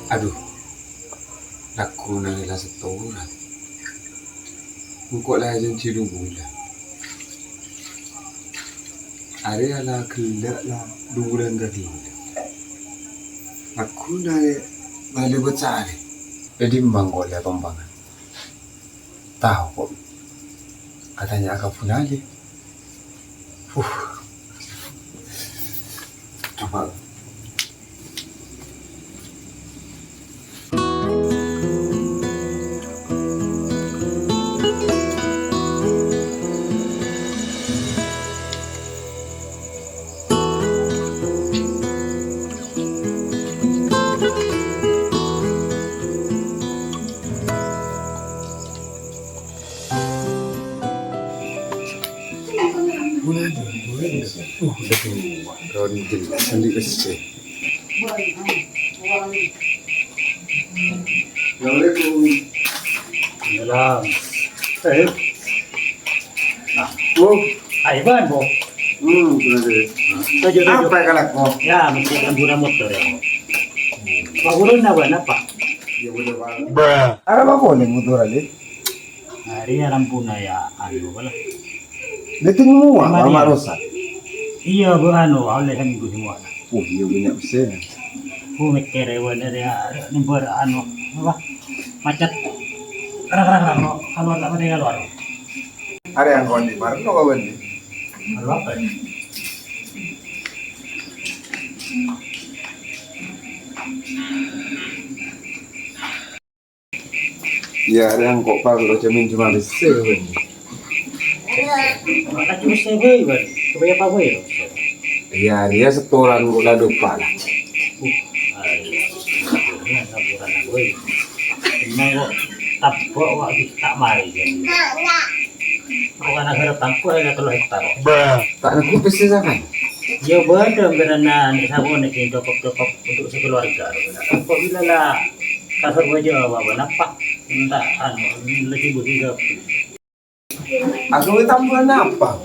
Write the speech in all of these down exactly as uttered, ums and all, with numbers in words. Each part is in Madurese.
Adu, lagguna la setoran. Engko' la janji du bulân. Arèya la ghellâ' la du bulân ghellâ'. Lagguna bâli bâca arè. Jadi embang ko' la tombangan. Tao ko'. Katanya ka bulân. Huh. Coba. Mulai, mulai. Uh, udah tua. Ronjeng, sandi esse. Assalamualaikum. Salam. Eh. Nah, Bu. Aiban, Bu. Hmm, sudah deh. Tujuh, tujuh. Apa ya, kalak, Bu? Ya, mesti amburan motor, ya, Bu. Pak Guru, napa, napa? Ya, udah, Pak. Bruh. Arapa polè motor, Ali? Nah, arèya lampuna ya, anu, apa lah? Dâteng semua, Mama Mama Ria. Rosa. Iya, Bu, anu, oleh kan minggu semua. Oh, iya, banyak mesin. Bu, mikir, ya, bener, ya, nembur, anu, apa? Macet. Kerang, kerang, kerang, no. Keluar, tak pada keluar. Arèya angkon di Marno, kawan, di. Anu apa, ya? Iyâ, arèya engko' parlo jhâmin coma bessè, bân. Maka cuma sè bhâi, bân. Supaya apa bhâi, ya? Iyâ, arèya setoran engko' la dupa, la. Uh, ayo. Ini setoran, bhâi. Cuma kok tabok, wak, ta' marè, kan. Kok ana' gara' tampo ya tello hektar. Ta' neggu' pèssè sampeyan? Ya, bâdâ, karena nek sabon nek cokop-cokop untuk sekeluarga. Kok bila la kasar wajah apa, apa, napa? Entah, anu, lagi begitu. Aku tambah napa?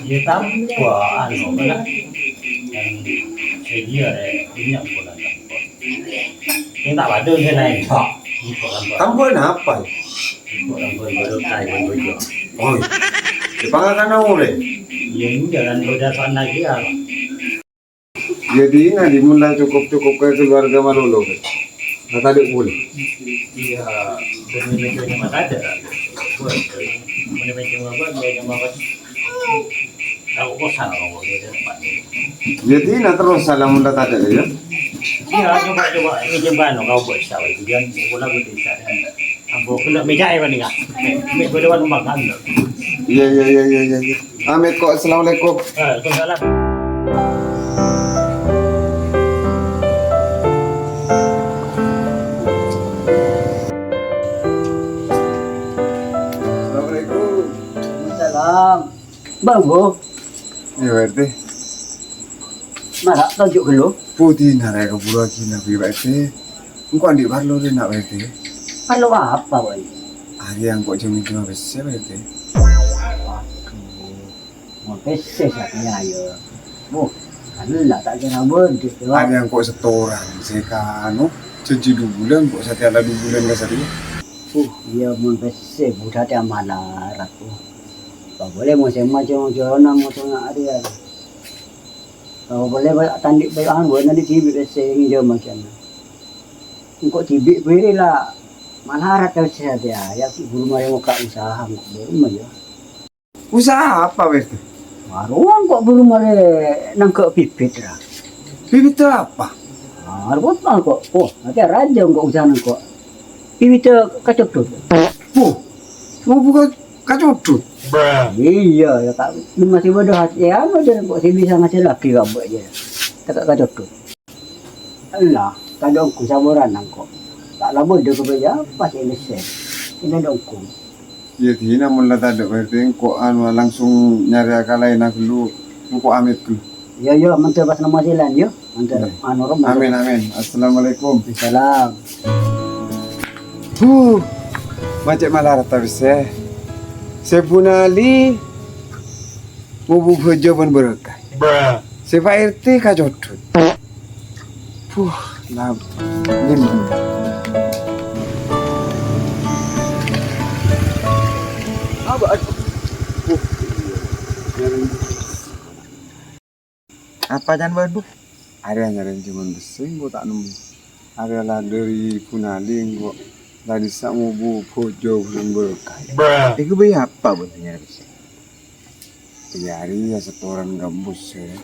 Ya, tambah, anu, kan. Yang sedia, eh, minyak bulan tambah. Ini tak waduh, ini lain, Pak. Ini bukan, Pak. Tambah napa? Orang baru-baru kaya bojo. Oh, di pangakan orèng? Iya, enggak kan, udah soal lagi ya. Jadi, nah, di mula cukup-cukup ke keluarga malolo, kan? Nah, tadi boleh. Iya, demi meja cuma ada, kan? Boleh, demi meja cuma apa, dia cuma apa? Tahu bosan, kalau dia tempat. Jadi, nah, terus salam udah tadi, ya? Iya, coba, coba. Ini coba, no, kau buat salah. Kemudian, bola gue bisa, kan? Ambo kena meja ya, Bang, ya. Mek, mek, bola wan makan. Iya, iya, iya, iya, iya, iya. Amit kok, assalamualaikum. Waalaikumsalam. Assalamualaikum. Waalaikumsalam. Bang, Bu. Iya, Pak R T. Mara tonjok ghâllu. Putih nara kaburu lagi nabi, Pak R T. Engko' andi' parlo rè, na', Pak R T. Parlo apa, Pak R T? Arèya engko' jhâmin coma pèssè, Pak R T. Waduh, mon pèssè satèya, ya. Wuh, kan la ta' kèra bâdâ, ya. Arèya engko' setoran, sè kanu, janji du bulân, engko' satèya la du bulân ka satèya. Wuh, iyâ, mon pèssè, budhâ tè amalarat, wuh. Apa bolè mosèm macem-macem mosèm arèya. Apa bolè, Pak, tandhi', Pak, anu, nanti dhibi' pèssè nginjhâm aghâna. Engko' dhibi' bhâi rè la malarat ka satèya, ya, buru marè ngoka' usaha, engko' bhuru marè, ya. Usaha apa, Pak R T? Warung, engko' buru marè nangghâ' bibit, ra. Bibit apa? Warung apa, engko'? Oh, nanti rajâ engko' usaha engko'. Bibit kacodot. Oh, mau buka kacodot? Iyâ, ya, Kak. Masih bâdâ hati, ya, anu, jârèya engko' sè bisa ngasèllaghi ka abâ', ya. Teka' kacodot. Ella, tadâ' ongghu saporana engko'. Ta' la bâdâ kobâjâ apa sè lèssè. Ella dâ' ongghu. Iyâ, dina mon la tadâ' berarti engko' anu langsung nyarè kalaènna ghâllu. Engko' amit ghâllu. Iyâ, iyâ, mandhâr pas nemmo sèlan, iyâ. Mandhâr anu, rom. Amin, amin. Assalamualaikum. Waalaikumsalam. Huh, macet malah rata bisa. Sè Bu Nali, mubu bâjâ pon berkah. Sè Pak R T kacodot. Puh, Nah, ini. Apa? Aduh. Uh, iya. Apa can bâ'na? Arèya nyarè cèman bessè engko' ta' nemmo. Arèya la dâri Bunali engko' la dissa' ngobu bhâjâng neng bâkay. Iku bâi apa bâ'na nyarè bessè? Iyâ, arèya setoran kampus, ya.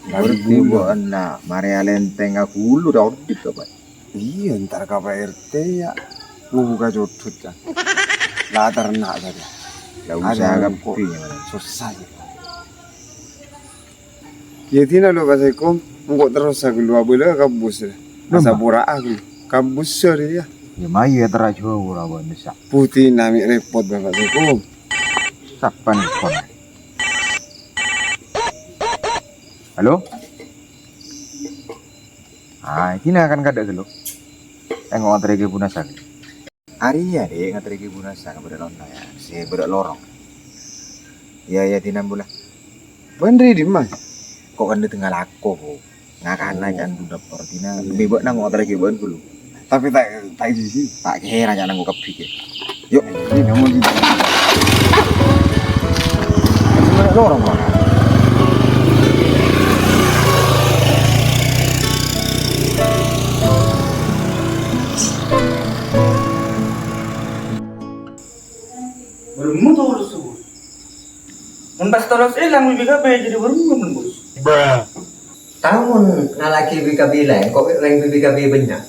Berarti bâ'na marè alèntèng ka ghulu, ta' odi' apa? Iyâ, entar ka Pak R T, ya. Ngobu ka codot, kan. La ternak tadi. La usaha kabbhi, ya, Mas. Susah, ya. Yâ, dina lo, Pak Saikom, engko' terros aku lo abâlâ kampus, ya. Asa pora'a aku. Kampus, sorry, ya. Ya, mayu ya, terajua ora bân bisa. Putih nami repot, Bapak Saikom. Sapa nih, Kon? Halo? Ah, iki na kan kadhâ' ghâllu. Engko' ngaterraghi bunasa. Arèya, Dek, ngaterraghi bunasa ka bâdâ lona, ya. Sè bâdâ lorong. Iyâ, iyâ, dinambu la. Bâ'na rè dimma? Ko' kan dâteng alako, Bu. Ngakana can budhâp ordina. Mè' bâ'na ngoterraghi bâ'na ghâllu. Tapè ta', ta' isi. Ta' kèra can nanggo kabbhi, kè. Yo, ini namun ini. Lorong, Pak. Bârâmma tolos, Bos? Mon pas tolos èlang, B B K B jadi bârâmma, mon, Bos? Tao mon ngala'aghi B B K B laèn, ko' rèng B B K B bânnya'.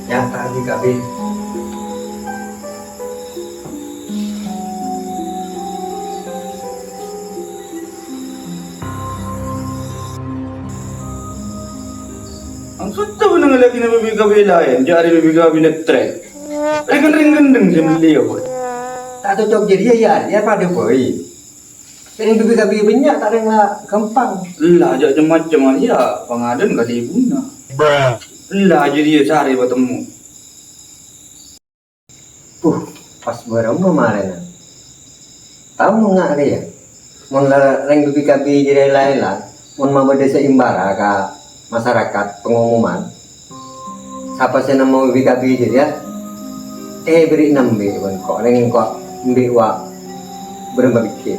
Nyata B B K B. Maksodda bâ'na ngalaghina B B K B laèn, jâ' arè B B K B nètrè. Rèng-gendheng sè mellè, ya, Bos. Ta' cocok jârèya, ya, ya padâ bhâi. Rèng B B K B bânnya' ta' rèng la ghâmpang. Ella, jâ' cem-macem, ya, pangadâna ka dhibuna. Ella, jârèya sarè patemmo. Puh, pas bârâmma marèna. Tao mon nga' rèya. Mon la rèng B B K B jârèya la èlang, mon mabâdâ saimbara ka masarakat pengumuman, sapa sè nemmo B B K B jârèya, èberri' nembi bân ko' rèng engko' embi' wa' bârâmma bighi.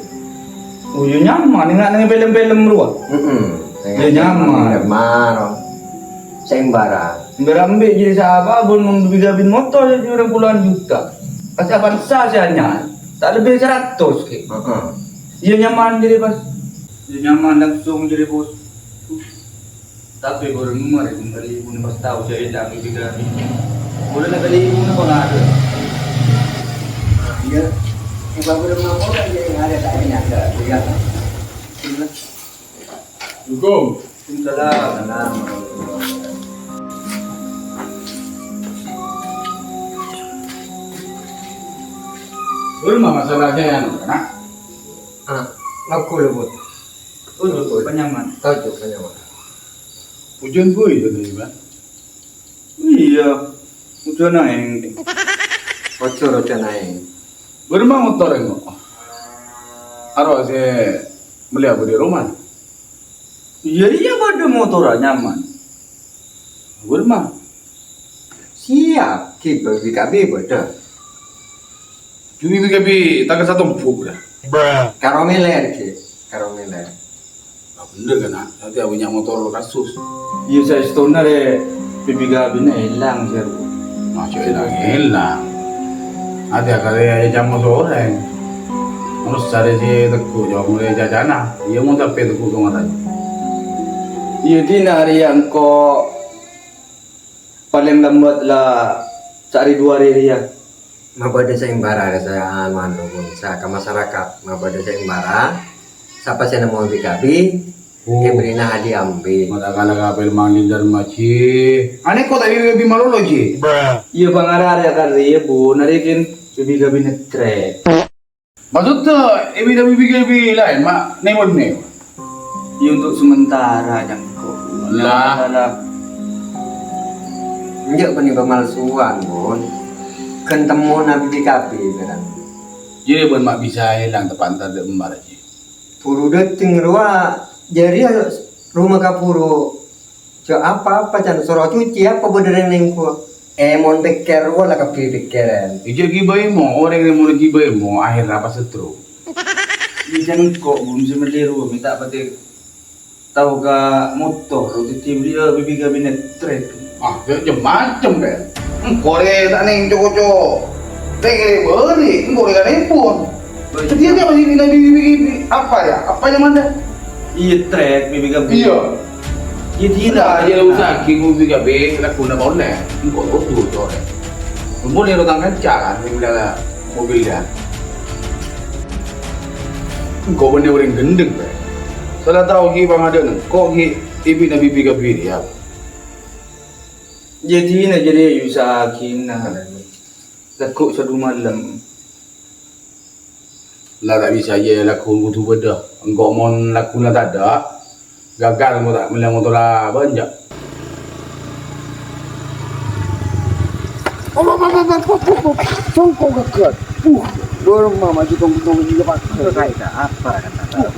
Oh, iyâ nyaman, enga' neng film-film rowa. Heeh. Iyâ nyaman. Maro. Saimbara. Embi' jârèya sapa, bân mon B B K B motor jârèya puluhan juta. Pas Avanza sè anyar, ta' lebbi saratos, kè. Heeh. Iyâ nyaman jârèya, pas. Iyâ nyaman langsung jârèya, Bos. Tapè bârâmma rè, mon kalèbun pas tao jâ' èlang B B K B. Mon la kalèbun apa ngarep? Iyâ. Èpa bârâmma polè jâ' ngarep ta' nyangka, iyâ. Assalamualaikum. Waalaikumsalam. Bârâmma masalahnya, ya, Nak? Ah, ngaku lho, Bu. Toju', Bu. Panyaman. Toju', panyaman. Ujân bui, Bu, ini, Pak. Iyâ, ujân aèng. Ojo, ojo aèng. Bârâmma motor engko'? Aro sè mellè abâ' è roma. Iyâ, iyâ, padâ motorra nyaman. Bârâmma? Siap, ghi' B B K B padâ. Jârèya B B K B tangka satompuk, dah. Karo mèlèr, ghi'. Karo mèlèr. Lah, bhender, kan, ah? Nanti abâ' bânnya' motor kasus. Iyâ, saèstona rè B B K B-na èlang, Sir. Maksud èlang-èlang. Ati akare aja camo soreng. Terus cari si Teguh, jawab mulai jajana. Iya, mau capek Teguh tuh, ngatanya. Iyâ, dina arèya engko' palèng lambât la saarè dua arè rèya. Mabâdâ saimbara ka sa-, anu, anu, pon, sa-, ka masarakat. Mabâdâ saimbara. Sapa sè nemmo B B K B, Oh. Èberri'na hadiah embi'. Mata kala kapel mangli dan maji. Ane kok tak bibi malolo ji. Iyâ, pangara arè kan rèya, Bu, narèkin B B K B nètrè. Maksud tuh, ebi dan bibi kebi lain, mak, ne wonne. Iyâ, untuk sementara, Cangko. Lah. Lah. Enjâ' panèka pamalsuwan, Bun. Ghân temmona B B K B, kan. Jârèya bân ma' bisa èlang teppa'na dâ' emma, Ji. Buru dâteng rowa, jârèya roma kaburu. Jâ' apa-apa, can soro cuci apa bâdâ rèng nèngko'? Eh, mon pèkkèr rowa la kabbhi pèkkèran. Ijâ ghibâ èmo, orèng rèng mon ghibâ èmo, akhèrra pas setru. Iyâ, can engko', Bun, sè mellè rowa, mè' ta' patè tao ka motor, dhâddhi bâriyâ bibikabinna trek. Ah, jâ' cem-macem, Bel. Engko' rè ta' nèng co-koco. Rè kèrè bâri', engko' rè kanèpon. Dhâddhi apa sè dinah bibi-bibi? Apa ya? Apa yang mana? Iyâ, trek, bibikabi. Iyâ. Iyâ, dinah. Nah, iyâ, usah ghi bibikabi, lagghuna polè. Engko' kodhu, corè. Mon ro tang kanca, kan, sè mellèya mobil, ya. Engko' bânnè orèng ghendheng, Bel. Sala tao ghi' pangadâ'na, engko' ghi' ibina bibikabi rèya. Jâdina jârèya èusaha'aghina. Lagghu' sadu malem. La ta' bisa, iyâ, lagghu' kodhu bâdâ. Engko' mon lagghuna tadâ', gagal engko' ta' mellè motorra bânnya'. Apa, apa, apa, apa, apa, apa? Songko' gagal. Uh, dorong mama aja tong-tong juga pakai. Apa, apa, apa?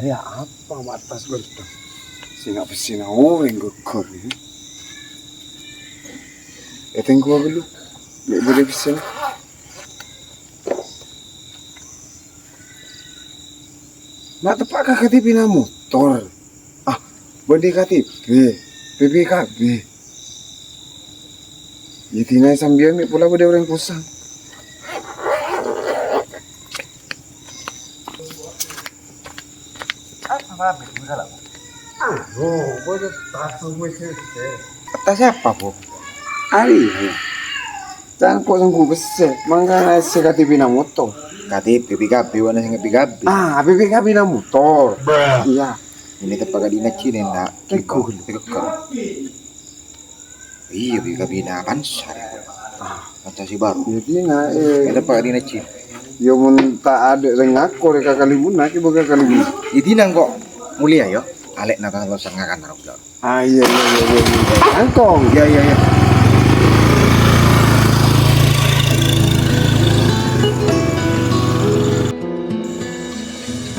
Arèya apa ma' attas bârteng? Sènga' pèssèna orèng ghughur, ya. Ètèngguwâ ghâllu, mè' bâdâ pèssèna. Ma' teppa' ka K T P-na motor. Ah, bâdâ K T P, B P K B. Iyâ, dinah sampèyan mè' pola bâdâ orèng posang. Apa, Bib? Enggak lah. Anu, bâdâ tas mèsè. Tas apa, Bu? Ari, ya. Cangko' sanggu bessè, mangkana sè K T P-na motor. K T P, P K B, wana sè P K B. Ah, P P K B-na motor. Iya. Ini teppa' ka dinah cine, nak. Teko. Teko. Iyâ, P K B-na Pansar. Ah, Pansar sè bhuru. Iyâ, dinah, eh. Ini teppa' ka dinah cine. Iyâ, mon ta' adâ' rèng ngako rè ka Kalimunna, kè bâ' ka Kalimunna. Iyâ, dinah engko' molèya, yâ. Alè'na ta' terros ngakan, terros. Ah, iyâ, iyâ, iyâ, iyâ, iyâ. Angkong. Iyâ, iyâ, iyâ.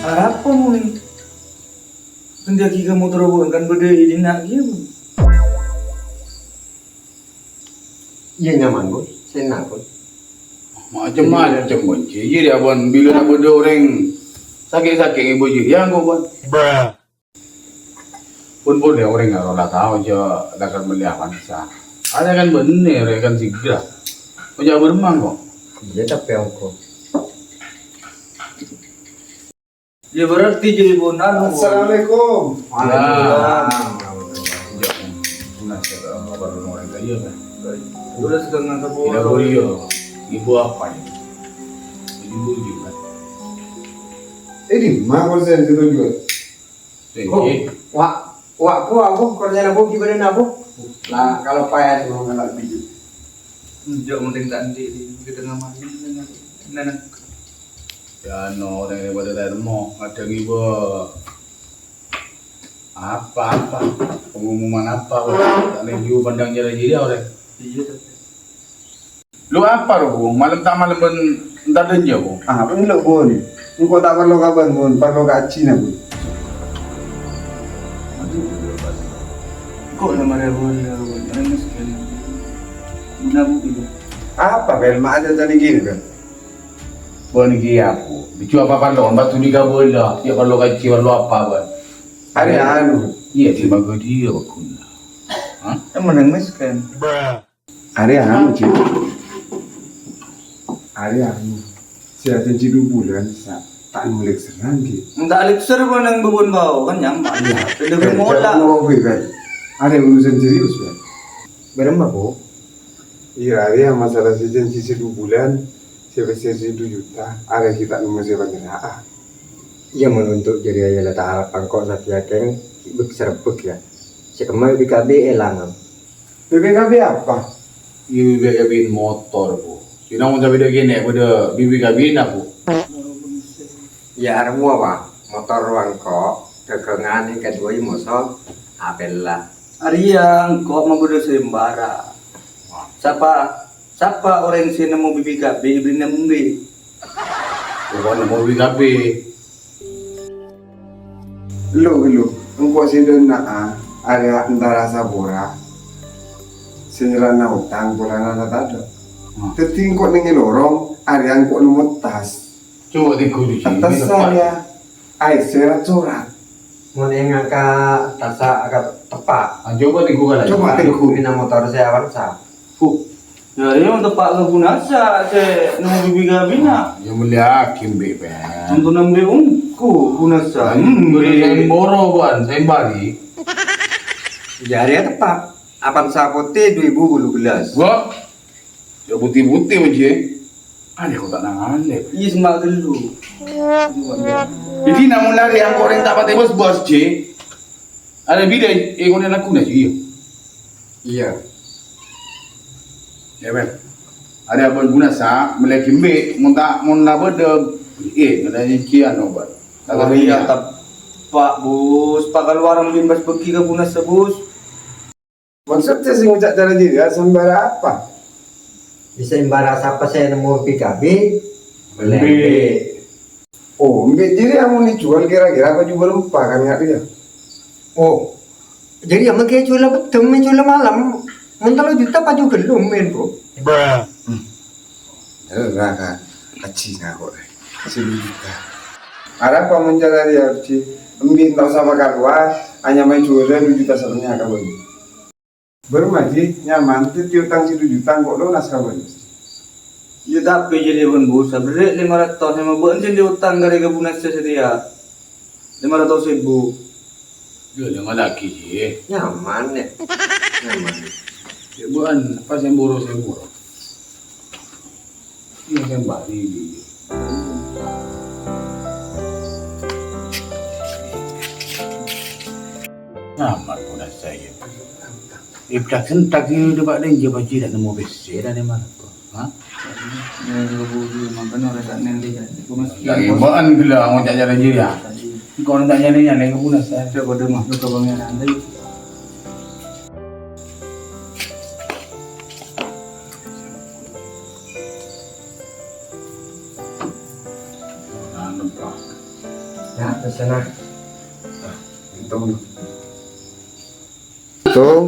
Arapa mon èngghi ka motor, Bu, kan bâdâ è dinna' kèya, Bu. Iyâ, nyaman, Bu. Sèna, Bu. Macem-macem, Bu. Iyâ, iyâ, Bu, bilâ bâdâ orèng sakè'-sakè' ngibâ jârèya, Bu. Pon-pon ya, orèng karo la tao jâ' la kan mellè apa bisa. Ada kan bânnè, orèng kan sigra. Kok jâ' bâremmang kok. Iyâ, tapè engko'. Ya, berarti jadi pon anu. Assalamualaikum. Waalaikumsalam. Waalaikumsalam. Terus dengan sebuah. Tidak boleh, ya. Ibu apa ini? Ibu juga. Ini, mah, konsen situ juga. Tinggi. Wah, wah, wah, wah, kerjaan apa gimana, Bu? Nah, kalau payah, kalau biji. Enjak, mending tak endi di, di tengah mari. Nah, nah. Ya, no, orèng sè padâ termo, ngadhâng ngibâ apa-apa, pengumuman apa, wah, ta' lènju pandang jârèya-jârèya, orèng. Iyâ, tapè. Lu apa, ro, Bu? Malem ta' malem bân entar dânjâ, Bu? Ah, apa lu, Bun? Engko' ta' parlo ka bân, Bun. Parlo ka ajjhina, Bun. Kok nama Rebon, Rebon? Mana sekali? Guna Bu, iya. Apa, Bel? Ma' aja tadi gini, Bel. Bân kèya, Bu. Biju apa parlo? Batu di kabula. Ya parlo kaji, parlo apa, Bân? Arè anu. Iyâ, cuma gue dia, Bun. Hah? Emang yang miskin. Arè anu, Cik. Arè anu. Sè ajhânjhi du bulân, sa-, ta' nolèk serrang, ghi. Enggak lèkser pon nang bubun bau, kan nyaman. Iyâ. Beda Eh, mola. Jangan ngomong, Beb. Arè urusan serius, Beb. Bârâmma, Bu? Iyâ, arè masalah sè jhânjhi sè du bulân, sè pèssè sè du juta, arè ghi' ta' nemmo sè panyerra'a. Iyâ, mon untuk jârèya ya la ta' arep engko' satèya kèng, ghi' bek-serebbek, ya. Sè kemma B K B èlang. B P K B apa? Iyâ, B P K B motor, Bu. Sè nang mon sampe dâ' kènè' padâ B P K B-na, Bu. Iyâ, arep mowa, Pak. Motor rowa engko', dâgângan sè kaduwâ moso, apella. Arèya engko' mabâdâ sayembara. Sapa, sapa orèng sè nemmo B P K B èbèrri'â embi'? Pokokna nemmo B P K B. Ghâllu, ghâllu, engko' sè dâ' enna'a arèya entara sapora sè nyerra'ana otang polana la tadâ'. Hmm. Dhâddhi engko' neng è lorong arèya engko' nemmo tas. Coba tèngghu, Ji. Attas arèya aèssèra sorat. Mon èngghâ' ka tassa' ka teppa'. Ah, coba tèngghu kala. Coba tèngghu. Bina motor sè Avanza. Huh. Yâ, iyâ, teppa' ka Bu Nasa sè nemmo B P K B-na. Yâ, mellèyaghi embi', Pèn. Untuk nembi' ongghu, Bu Nasa. Hmm, buru embi'. Sèmbara, Bân, sèmbara. Jârèya teppa'. Avanza potè dua ribu dua belas. Wah. Yâ, putih-putih, Ji. Anè kok ta' nangalè. Iyâ, sè ma' ghâllu. Dhâddhi, namong arèya engko' orèng ta' patè bos-bos, Ji. Arèya bidhâ, eh, ngènè lagghuna, Ji, iyâ? Iyâ. Iyâ, Bân. Arèya bân Bu Nasa, mellèyaghi embi', mon ta', mon la bâdâ, eh, ngènè cian, Bân. Oh, iyâ, teppa', Bos. Pakaluwaran bin pas bâghi ka Bu Nasa, Bos. Maksudnya sing ngucap cara diri ya, sayembara apa? Bisa sayembara sapa sè nemmo B P K B? Beli. Oh, embi' diri amun dijual kira-kira apa jubah empa kan nggak dia? Oh, jadi amun kayak jual apa? Demi jual malam, mun telu juta apa juga lu main, Bro? Bruh. Hmm. Ora ka, aji ngako, eh. Sè dua juta. Arapa mon cara rèya, Ji? Embi' ta' osa makaluar, anyama juwâlâ dua juta satèya ka bâ'na. Bârâmma, Ji, nyaman, dhâddhi otang sè dua juta engko' lunas ka bâ'na. Iyâ, tapè jârèya bân Bu, saberri' lèma ratos, emma bâ'na sè diotang ka rèya ka Bu Nasa satèya. Lèma ratos èbu. Yâ, lèma lagi, Ji. Nyaman, ya. Nyaman. Yâ, bâ'na, pas sè buru, sè buru. Iyâ, kan bali. Amat pun saya. Ibdak sentak ini udah Pak Denja pasti tidak nemu besi dan mana tuh, ha? Ya, kalau buru, makanya orang tak nanti kan. Aku mesti dari bawaan gila mau cari aja ya. Kau tak nyari yang lain pun saya. Coba deh mah, lu ke pangeran tadi. Ya, pesan ah. Hitung. Hitung.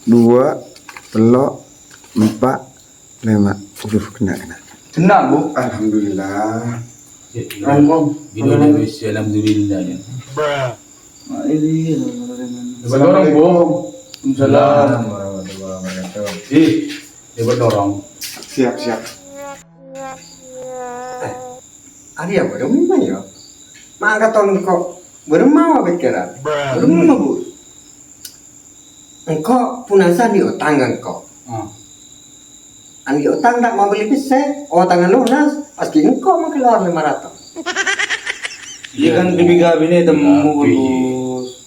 Dua, tello', empa', lèma'. Aduh, kena, kena. Kena, Bu. Alhamdulillah. Keren, Bu. Ini udah bisa, alhamdulillah, ya. Nah, ini, ya. Dapat dorong, Bu. Waalaikumsalam warahmatullahi wabarakatuh. Ih, dapat dorong. Siap, siap. Eh, ada apa dong ini, ya? Mangkat ton kok. Bârâmma pikkèran? Bârâmma, Bos? Engko' punasan diotang ka engko'. Hmm. An diotang ta' mabâli pèssè, otangnga lunas, pas ghi' engko' makalowar lèma ratos. Iyâ kan, B P K B ini temmo, Bos.